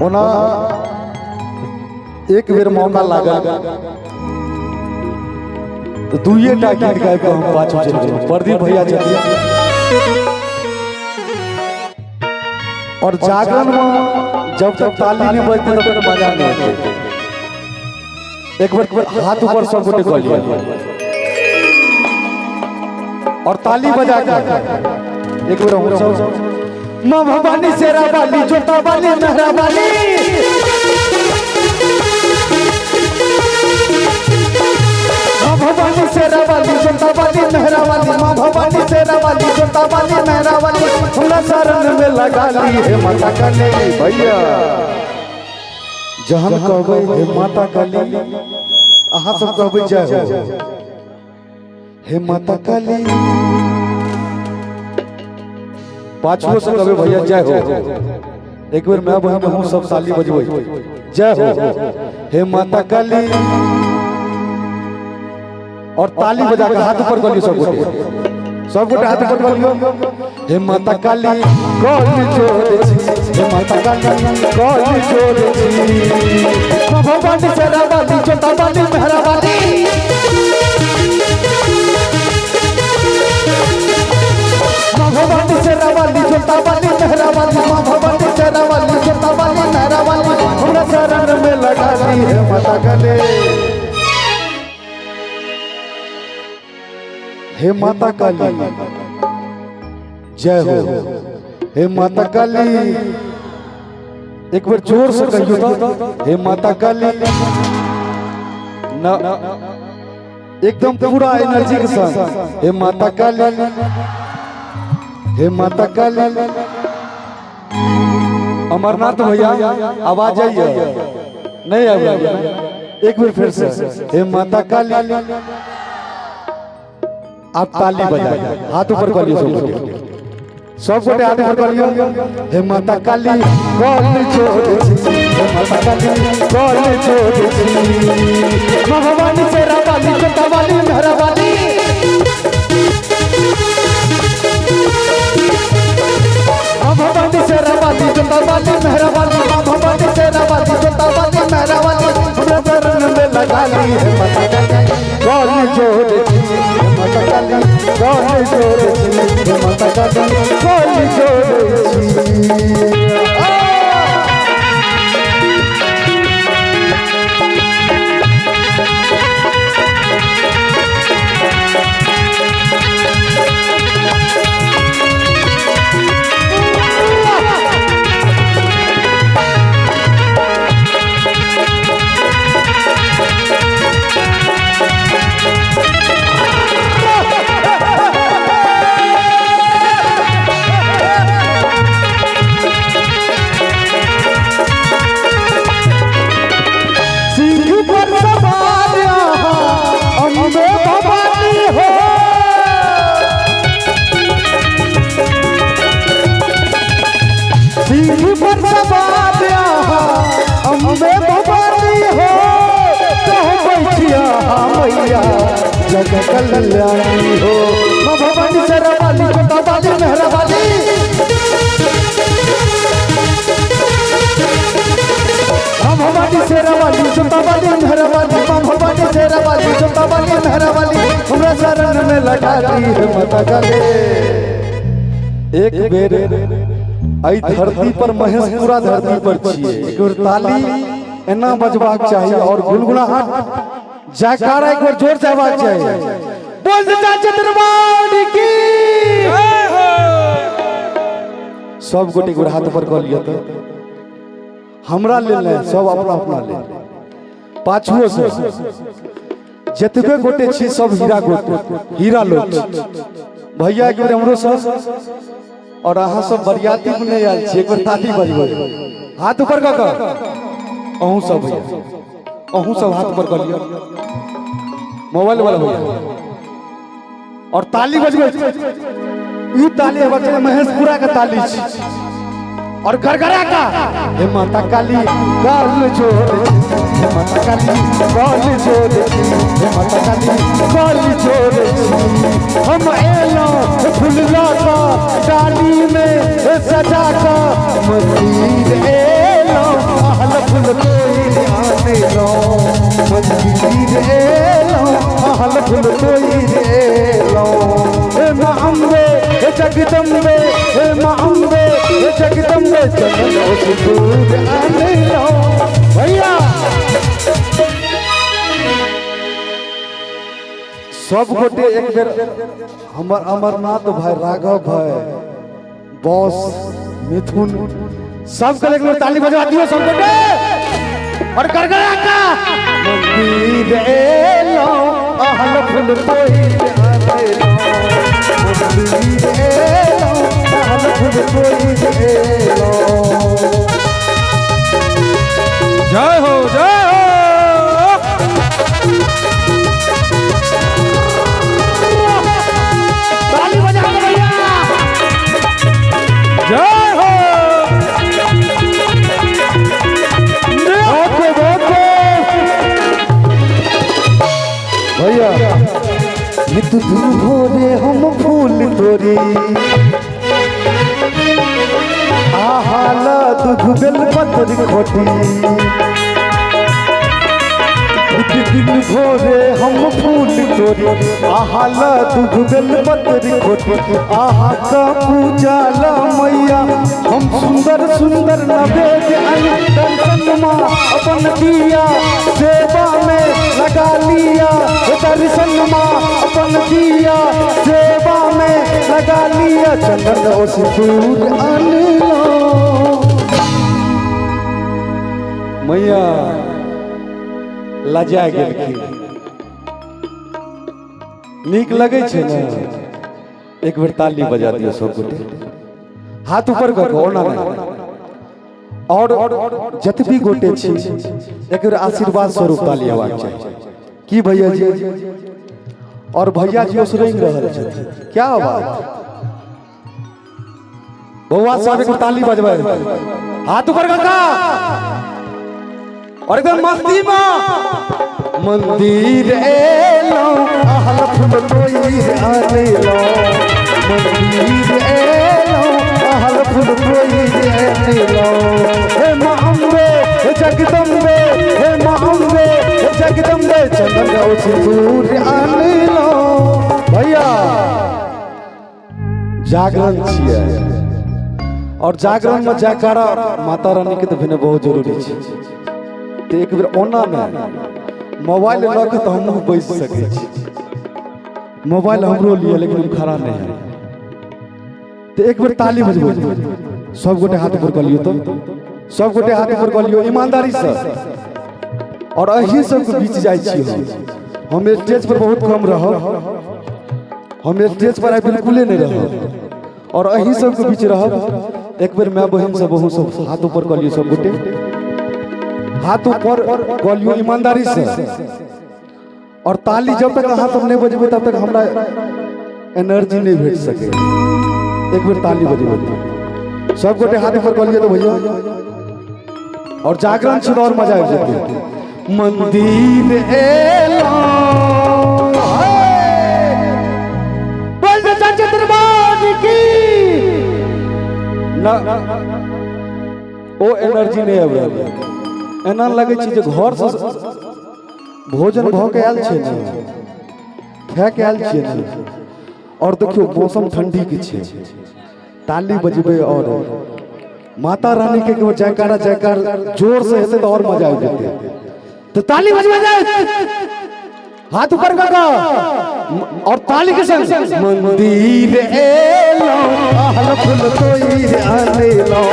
ओना एक बेर मौका लागल तो दुइये टा गीत गाबि कऽ हम पाछू चलि गेलहुँ। प्रदीप भैया छथिन और जागरण में जब तक ताली नहीं बजते तब तक मजा नहीं आते। एक बार हाथ ऊपर सब गोटे कऽ लिअ और ताली बजा के एक बार हम सब माँ भवानी शेरा वाली जोता वाली मेहरा वाली माँ भवानी शेरा वाली जोता वाली मेहरा वाली माँ भवानी शेरा वाली जोता वाली मेहरा वाली हमरा शरण में लगा ली हे माता काली। भैया जहन कहबै हे माता काली, अहाँ सब कहबै जय हो हे माता काली। पाछुओ से कहबै भैया जय हो। एक बेर मैं बहन हूँ सब ताली बजबै जय हो हे माता काली। और ताली बजा के हाथ ऊपर कर लियो सब गोटे, सब गोटे हाथ ऊपर कर लियो। हे माता काली कल जोड़े छी, हे माता काली कल जोड़े छी, माँ भवानी शेरा वाली जोता वाली मेहरा वाली, माँ भवानी शेरा वाली जोता वाली मेहरा वाली, माँ भवानी शेरा वाली जोता वाली मेहरा वाली, हमरा शरण में लगा ली हे माता काली। हे माता काली जय हो हे माता काली। एक बार जोर से कहियो तो हे माता काली न, एकदम पूरा एनर्जी के संग हे माता काली, हे माता काली। अमरनाथ भैया आवाज आइए नहीं आवे? एक बार फिर से हे माता काली। आप ताली बजाइए, हाथ ऊपर कर लियो सब गोटे, सब गोटे हाथ ऊपर कर लियो। हे माता काली कल जोड़े छी, हे माता काली कल जोड़े छी, माँ भवानी शेरा वाली जोता वाली मेहरा वाली, माँ भवानी शेरा वाली जोता वाली मेहरा वाली, माँ भवानी शेरा वाली जोता वाली मेहरा वाली, हमरा चरण में लगा ली हे माता काली कल जोड़े छी, हे माता काली कल जोड़े छी, हे माता काली कल जोड़े छी। सिंह पर सवार अम्बे भवानी हो, सिंह पर सवार अम्बे भवानी हो, कह बैठिया मैया जग कल्याणी हो, माँ भवानी शेरा वाली जोता वाली मेहरा वाली, माँ भवानी शेरा वाली जोता वाली मेहरा वाली, माँ भवानी शेरा वाली जोता वाली मेहरा वाली, हमरा शरण में लगा ली हे माता काली। एक बेर एहि धरती पर महेशपुरा धरती पर छियै, एक बेर ताली एना बजबाक चाही और गुनगुनाहट जयकारा एक बार जोर से हेबाक चाही। बोल चाचा दरबार की। सब गोटे एक बेर हाथ ऊपर कऽ लिअ तो हमरा लेल नहि, सब अपना अपना लेल। पाछुओ से जतबे गोटे छी सब हीरा गोटे, हीरा लोग छी। भैया एक बेर हमरो सब और अहाँ सब बरियाती में नहीं आयल छी, एक बेर ताली बजबै हाथ ऊपर कऽ कऽ। अहूँ सब भैया, अहूँ सब हाथ ऊपर कऽ लिअ, मोबाइल वाला भैया, और ताली बजबै। ई ताली हेबाक चाही महेशपुरा के ताली छी और गड़गड़ा का हे माता काली कल जोड़े छी, हे माता काली कल जोड़े छी, हे माता काली कल जोड़े छी, हम एलौं फूल लऽ कऽ डाली में सजा कऽ मंदिर एलौं मंदिर एलौं अहल फूल तोड़ि एलौं। हे माँ अम्बे हे जगदम्बे, हे माँ अम्बे हे जगदम्बे, चंदन ओ सिंदूर अनलौं। भैया सब गोटे एक बेर हमर अमरनाथ भाई, राघव भाई, बॉस मिथुन, सबके एक बेर ताली बजवा दियो सब गोटे और गड़गड़ा का। मंदिर एलौं अहल फूल तोड़ि अनलौं, मंदिर एलौं अहल फूल तोड़ि एलौं। जय हो जय हो। ताली बजा दो भैया। जय हो। बहुत बहुत भैया नित दिन भोरे हम फूल तोरी, आहाला दूध बेल पत्र खोटी। नित दिन भोरे हम फूल तोरी, आहाला दूध बेल पत्र खोटी। आहा का पूजा ला मैया हम सुंदर सुंदर नवेद अन दर्शन माँ अपन दिया, सेवा में लगा लिया। दर्शन माँ अपन दिया, सेवा में लगा लिया। चंदन ओ सिंदूर अनलौं। मैया लजा गेलखिन। नीक लगै छै ने? एक बेर ताली बजा दियौ सब गोटे, हाथ ऊपर कऽ कऽ, ओना नहि। और जतबी गोटे छी एक बेर आशीर्वाद स्वरूप ताली हेबाक चाही। की भैया जी? और भैया जी उसरंग रहल छथिन, क्या बात। बउआ साहब एक बेर ताली बजबै, हाथ ऊपर कऽ कऽ और एकदम मस्ती में। मंदिर एलौं अहल फूल तोड़ि अनलौं, मंदिर एलौं अहल फूल तोड़ि अनलौं। हे माँ अम्बे हे जगदम्बे, हे माँ अम्बे हे जगदम्बे, चंदन ओ सिंदूर अनलौं। भैया जागरण छियै और जागरण में जयकारा माता रानी के तो भेनाइ बहुत जरूरी छै। तो एक बेर ओना नहि, मोबाइल लऽ कऽ तऽ हमहूँ बैस सकै छी, मोबाइल हमरो लिए, लेकिन हम खड़ा नहि है। तो एक बेर ताली बजबै, सब गोटे हाथ ऊपर कऽ लियौ, तो सब गोटे हाथ ऊपर कऽ लियौ ईमानदारी से। और अही सबके बीच जाइ छी हम स्टेज पर बहुत कम रहब, हम स्टेज पर आइ बिल्कुले नहि रहब और अही सबके बीच रहब। एक बेर माय बहिन सब बहु सब हाथ ऊपर कऽ लियौ, सब गोटे हाथ ऊपर कऽ लियौ ईमानदारी से। और ताली जब तक अहाँ सब नहीं बजेबै तब तक हमरा एनर्जी नहीं भेट सके। एक बेर ताली बजेबै, सब गोटे हाथ ऊपर कऽ लियौ तो भैया। और जागरण छै तऽ और मजा आबि जेतै। मंदिर एलौं, बोल दे सच्चे दरबार की ना, ओ एनर्जी नहीं आबि रहल है। एना लगै छै जे घर से भोजन भऽ के आयल छै ने, खाय के आयल छियै ने। और देखियौ मौसम ठंडी के छै, ताली बजबै और माता रानी के केवल जयकारा जयकार जोर से हेतै तऽ और मजा आबि जेतै। तो ताली बजबै जाय, हाथ ऊपर कऽ कऽ और ताली के संग। मंदिर एलौं अहल फूल तोड़ि अनलौं,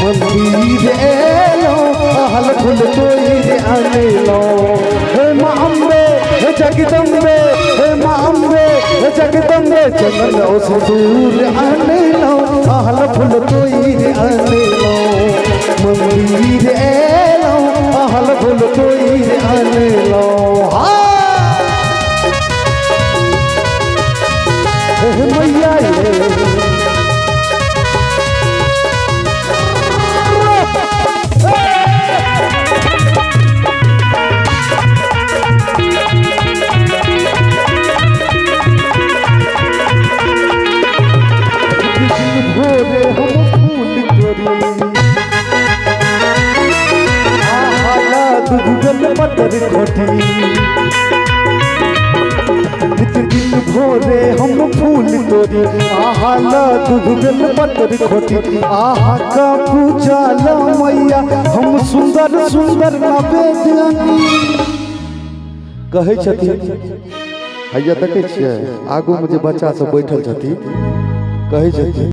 मंदिर एलौं अहल फूल तोड़ि अनलौं। हे माँ अम्बे हे जगदम्बे, हे माँ अम्बे हे जगदम्बे, चंदन ओ सिंदूर अनलौं अहल फूल तोड़ि अनलौं। मंदिर एलौं अहल फूल तोड़ि अनलौं। हाँ हे मैया ये भोरे हम फूल तोरी, आहाला दुगल पतर खोटी। नित दिन भोरे हम फूल तोरी आहा ला दुगल पतर खोटी। आहा का पूजा ला मैया हम सुंदर सुंदर नवेदनी। कहै छथिन हैया देखै छियै आगू में जे बच्चा सब बैठल छथिन, कहै छथिन।